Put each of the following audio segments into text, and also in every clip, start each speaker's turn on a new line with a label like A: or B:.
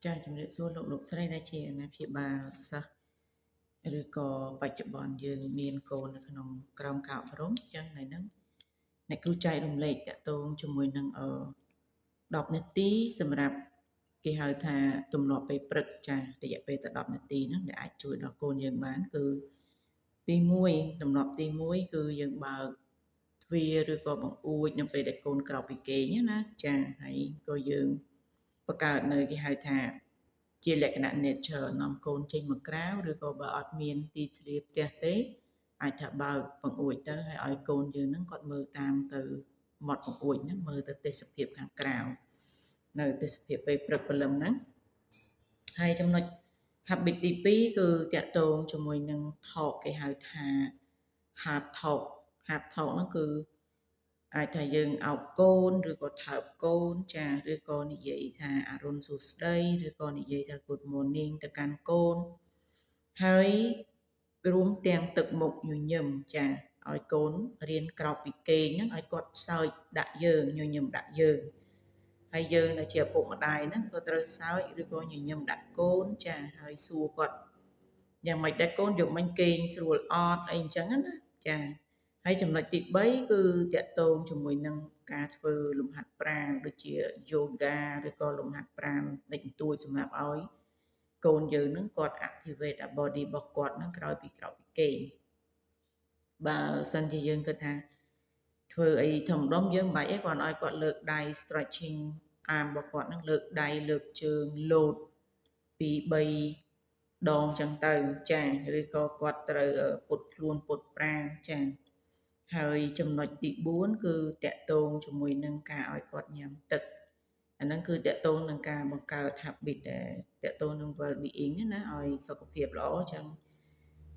A: ចាជំរាបសួរលោកលោកស្រីដែលជាអាណាព្យាបាលសិស្សឬក៏បច្ចុប្បន្នយើងមានកូននៅក្នុងក្រោមការអប់រំអញ្ចឹងថ្ងៃហ្នឹងអ្នកគ្រូចែករំលែកតាក់ទងជាមួយនឹង10នាទីសម្រាប់គេហៅថាទម្លាប់ពេលព្រឹកចារយៈពេលតែ10នាទីហ្នឹងដែលអាចជួយដល់កូនយើងបានគឺទី1ទម្លាប់ទី1គឺយើងបើកទ្វារឬក៏បង្អួចនៅពេលដែលកូនក្រោកពីគេងណាចាហើយក៏យើងបង្កើតនៅគេហៅថាជាលក្ខណៈ nature នាំកូនចេញមកក្រៅឬក៏បើអត់មានទីធ្លាផ្ទះទេអាចថាបើកបង្អួចទៅហើយឲ្យកូនយើងហ្នឹងគាត់មើលតាមទៅមាត់បង្អួចហ្នឹងមើលទៅទេសភាពខាងក្រៅនៅទេសភាពពេលព្រឹកព្រលឹមហ្នឹងហើយចំណុច habit ទី2គឺតាក់ទងជាមួយនឹង talk គេហៅថា hard talk hard talk ហ្នឹងគឺអាចថាយើងអោបកូនឬក៏ថើបកូនចាឬក៏និយាយថាអរុណសួស្តីឬក៏និយាយថា good morning ទៅកាន់កូនហើយរួមទាំងទឹកមុខញញឹមចាឲ្យកូនរៀនក្រោកពីគេងហ្នឹងឲ្យគាត់សើចដាក់យើងញញឹមដាក់យើងហើយយើងដែលជាឪពុកម្ដាយហ្នឹងក៏ត្រូវសើចឬក៏ញញឹមដាក់កូនចាហើយសួរគាត់យ៉ាងម៉េចដែរកូនយកមិញគេងស្រួលអត់អីអញ្ចឹងណាចាហើយចំណុចទី3គឺតាក់ទងជាមួយនឹងការធ្វើលំហាត់ប្រាណដូចជា yoga ឬក៏លំហាត់ប្រាណតិចបន្តួចសម្រាប់ឲ្យកូនយើងនឹងគាត់ activate body របស់គាត់នឹងក្រោយពីក្រោកពីគេងបើសិនជាយើងគិតថាធ្វើអីធំដុំយើងមិនបាច់ទេគាត់ឲ្យគាត់លើកដៃ stretching arm របស់គាត់នឹងលើកដៃលើកជើងលោតពី3ដងចឹងទៅចាឬក៏គាត់ត្រូវពុតខ្លួនពុតប្រាណចាហើយចំណុចទី4គឺតាក់ទងជាមួយនឹងការឲ្យគាត់ញ៉ាំទឹកអាហ្នឹងគឺតាក់ទងនឹងការបង្កើត habit ដែលតាក់ទងនឹង well being ណាឲ្យសុខភាពល្អចឹង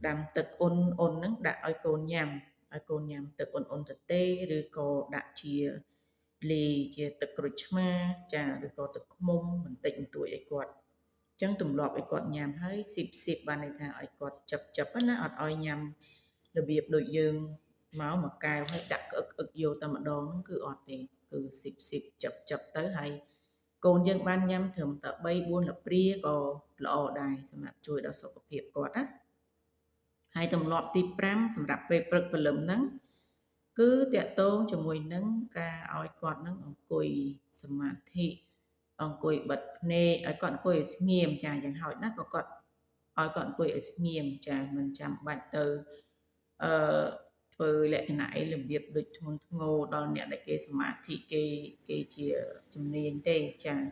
A: ដាំទឹកអ៊ុនអ៊ុនហ្នឹងដាក់ឲ្យកូនញ៉ាំឲ្យកូនញ៉ាំទឹកអ៊ុនអ៊ុនទៅទេឬក៏ដាក់ជាលាយជាទឹកក្រូចឆ្មាចាឬក៏ទឹកឃ្មុំបន្តិចបន្តួចឲ្យគាត់អញ្ចឹងទម្លាប់ឲ្យគាត់ញ៉ាំហើយស៊ីបស៊ីបបានន័យថាឲ្យគាត់ចាប់ចាប់ណាអត់ឲ្យញ៉ាំរបៀបដូចយើងមកមួយកែវហើយដាក់ក្អឹកក្អឹកយកតែម្ដងហ្នឹងគឺអត់ទេគឺស៊ីបស៊ីបចាប់ចាប់ទៅហើយកូនយើងបានញ៉ាំត្រឹមតែ3 4លព្រាក៏ល្អដែរសម្រាប់ជួយដល់សុខភាពគាត់ណាហើយទម្លាប់ទី5សម្រាប់ពេលព្រឹកព្រលឹមហ្នឹងគឺតាក់ទងជាមួយនឹងការឲ្យគាត់នឹងអង្គុយសមាធិអង្គុយបិទភ្នែកឲ្យគាត់អង្គុយឲ្យស្ងៀមចាយ៉ាងហោចណាស់ក៏គាត់ឲ្យគាត់អង្គុយឲ្យស្ងៀមចាមិនចាំបាច់ទៅអឺធ្វើលក្ខណៈអីរបៀបដូចធ្ងន់ធ្ងរដល់អ្នកដែលគេសមាធិគេគេជាជំនាញទេចា